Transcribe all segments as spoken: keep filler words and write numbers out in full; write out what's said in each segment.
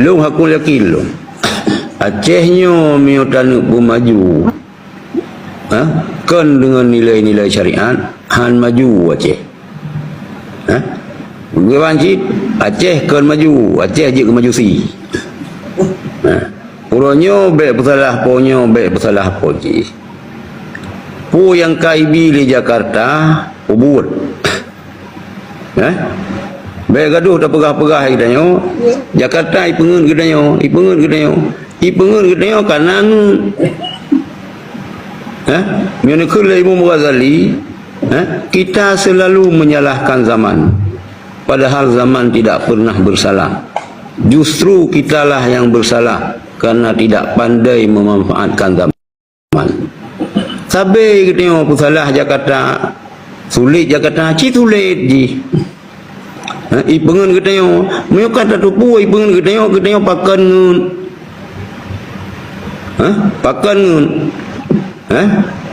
Lôn hakul yakin lôn. Aceh nyoe meunyoe taneuk beumaju, ha? Kon deungon nilai-nilai syariat, han maju Aceh. Ha? Geuban cit, Aceh kon maju, Aceh jeuet keu majusi. Ha? Uroe nyoe bèk peusalah po nyoe, bèk peusalah po jih. Peue nyang ka ibi lé Jakarta, peubuet. Eh? Bèk gadoh tapeugah-peugah geutanyoe, Jakarta ipeungeut geutanyoe, ipeungeut geutanyoe. Ipeungeut geutanyoe kana ngeut. Eh? Meunyoe neukheun lé Imam Ghazali, eh, kita selalu menyalahkan zaman, padahal zaman tidak pernah bersalah. Justru kitalah yang bersalah karena tidak pandai memanfaatkan zaman. Sabé geutanyoe peusalah Jakarta, sulet Jakarta, cit sulet jih. Ha, ipeungeut geutanyoe, meunyoe ka tateupeue ipeungeut geutanyoe, geutanyoe pakon ngeut. Ha, pakon ngeut. Ha?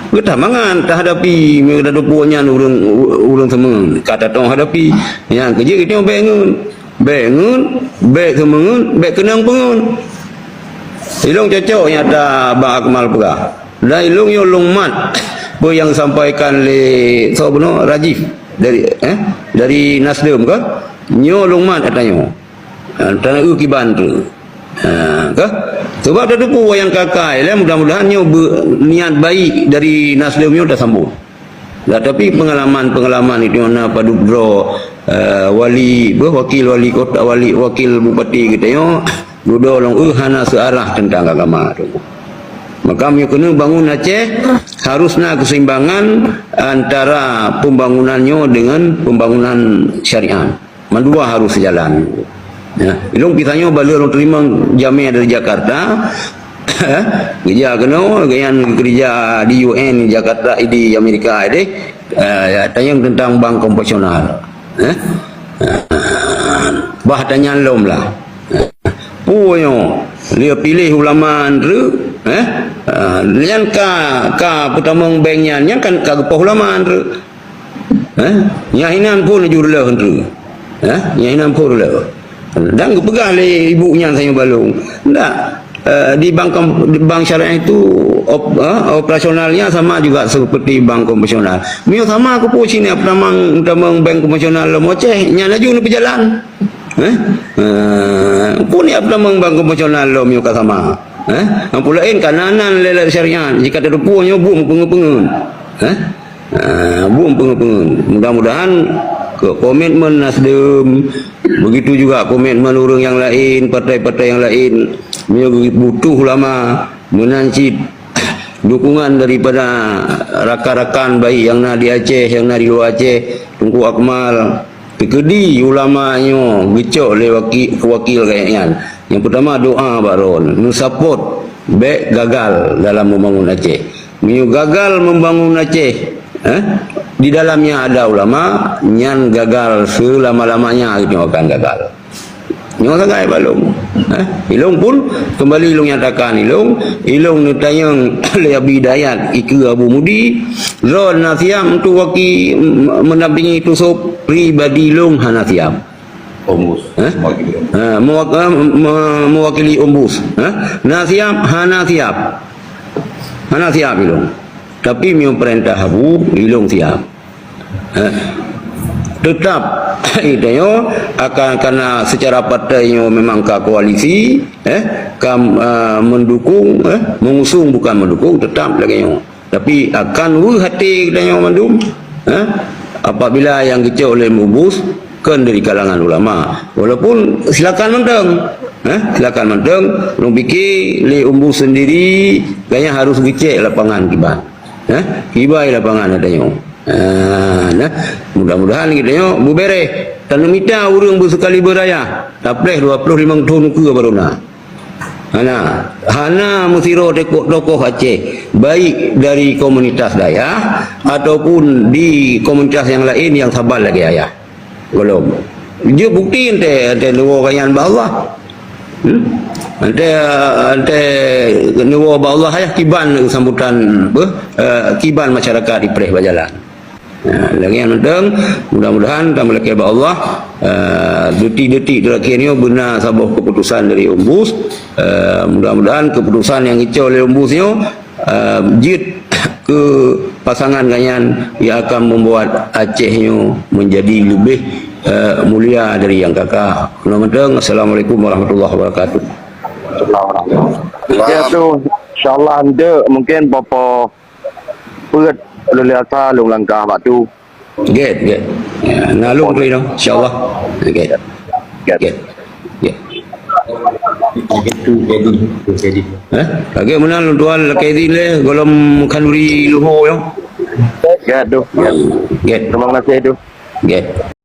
Geutanyoe mangat tahadapi meunyoe tateupeue nyan ureueng, ureueng seumeungeut. Ka tatong hadapi, nyan keuh jeuet geutanyoe bèk ngeut. Bèk ngeut, bèk seumeungeut, bèk keunong peungeut. Ilong cocok nyata Bang Akmal peugah. Dan ilong nyoe lôn mat peue nyang sampaikan lé soe bunoe Rajif dari, eh, dari Nasdem kah? Nyoe lôn mat ata nyoe. Ha, tana eu kiban tu. Ha, kah? Sebab tateupeue nyang kakai lé, mudah-mudahan nyoe be-, niat baik dari Nasdem nyoe tasambot. Nah, tapi pengalaman-pengalaman itu na padub droe, eh, wali, beuh, wakil wali kota, wali, wakil bupati geutanyoe, dudoe lôn, eh, hana seuarah tentang agama tu. Maka meunyoe keuneuk bangun Aceh, harus na keseimbangan antara pembangunan nyoe dengan pembangunan syariat. Mandua harus sejalan. Ya, ilong pisang nyoe bala lôn teurimong jamé dari Jakarta. Geujak keunoe, gobnyan geukeureuja di U N Jakarta, di Amerika deh. Eh, ya, tanyong tentang bank konvensional. Eh? Bah tanyong lom lah. Peue nyoe, lé piléh ulama antreuk, eh? Ah, nyan ka, ka peutamong bank nyan, nyan kan ka geupoh ulama antreuk. Eh? Nyang inan phon ju reuloh antreuk. Eh? Nyang inan phon reuloh. Dan geupeugah lé ibu nyan sayang balong. Ndak. Eh, di bank kom-, di bank syariah itu op-, eh, operasionalnya sama juga seperti bank konvensional. Meunyoe sama, keupeue cit na peutamong, peutamong bank konvensional lom Aceh, nyan laju neupeujalan. Eh? Eh, peue na peutamong bank konvensional lom meunyoe ka sama. Eh? Nyang peue laén ka na nan lé syariat, jika tateupeue nyoe buet meupeungeut-peungeut. Eh? Ah, buet peungeut-peungeut. Mudah-mudahan ke komitmen Nasdem, begitu juga komitmen ureueng nyang laén, partai-partai nyang laén, meunyoe butuh ulama, meunan cit dukungan daripada rakan-rakan baik nyang na di Aceh, nyang na di luwa Aceh, Teungku Akmal, teukeudi ulama nyoe geucok lé waki-, wakil rakyat nyan. Nyang peutama doa bak droen, neusapot, bèk gagal dalam membangun Aceh. Meunyoe gagal membangun Aceh, eh, di dalamnya ada ulama, nyan gagal selama-lamanya, nyoe akan gagal. Nyoe sagai bak lôn. Eh, ilong pun kembali ilong nyatakan ilong, ilong neutanyong lé Abi Dayat ikeue Abu Mudi, droen na siap untuk waki-, mendampingi Tusop, pribadi lôn hana siap. Ombus. Eh? Mewakili Ombus. Ha, mewak-, eh, me-, mewakili Ombus. Eh? Na siap, hana siap. Hana siap ilong. Tapi meunyoe perintah Abu, ilong siap. Eh? Tetap, itu nyoe akan, karena secara partai nyoe memang ka koalisi, eh, ka, eh, mendukung, eh, mengusung bukan mendukung, tetap lagèe nyoe. Tapi akan weueh até geutanyoe mandum, eh, apabila nyang geucok lé Ombus kon dari kalangan ulama. Walaupun silakan mantong, eh, silakan mantong, lôn pike lé Ombus sendiri, gobnyan harus geucek lapangan kiban. Eh, kiban lapangan geutanyoe. Ah, nah, mudah-mudahan geutanyoe beubeureh. Taneuk mita ureueng beusekali beuraya, tapreh dua puluh lima thon ukeue baru na. Hana, hana meusidroe tokoh, tokoh Aceh, baik dari komunitas dayah ataupun di komunitas nyang laén nyang saban lagèe ayah. Gohlom. Jeuet bukti enteuk, enteuk neuwoe keu nyan bak Allah. Hmm? Enteuk, enteuk neuwoe bak Allah, ayah kiban sambutan, beuh, eh, kiban masyarakat ipreh bak jalan. Ha, lagèe nyan mantong, mudah-mudahan tameulakèe bak Allah, eh, detik-detik teurakhir nyoe beuna saboh keputusan dari Ombus. Eh, mudah-mudahan keputusan nyang geucok lé Ombus nyoe, eh, jeuet keu pasangan geuh nyan yang akan membuat Aceh nyoe menjadi lebih, eh, mulia dari nyang ka-ka. Lôn mantong, assalamualaikum warahmatullahi wabarakatuh. Ya tu, insya Allah, eunteuk mungkin poh-poh peuet lôn lé asa lôn langkah bak tu. Gèt, gèt. Ya, na lôn keunoe, insya Allah. Gèt. Gèt. Gèt. Gèt. Hah? Lagèe meunan lôn tuan lakèe izin lé gohlom khanduri luhô nyoe. Gèt tu. Gèt. Terima kasih tu. Gèt.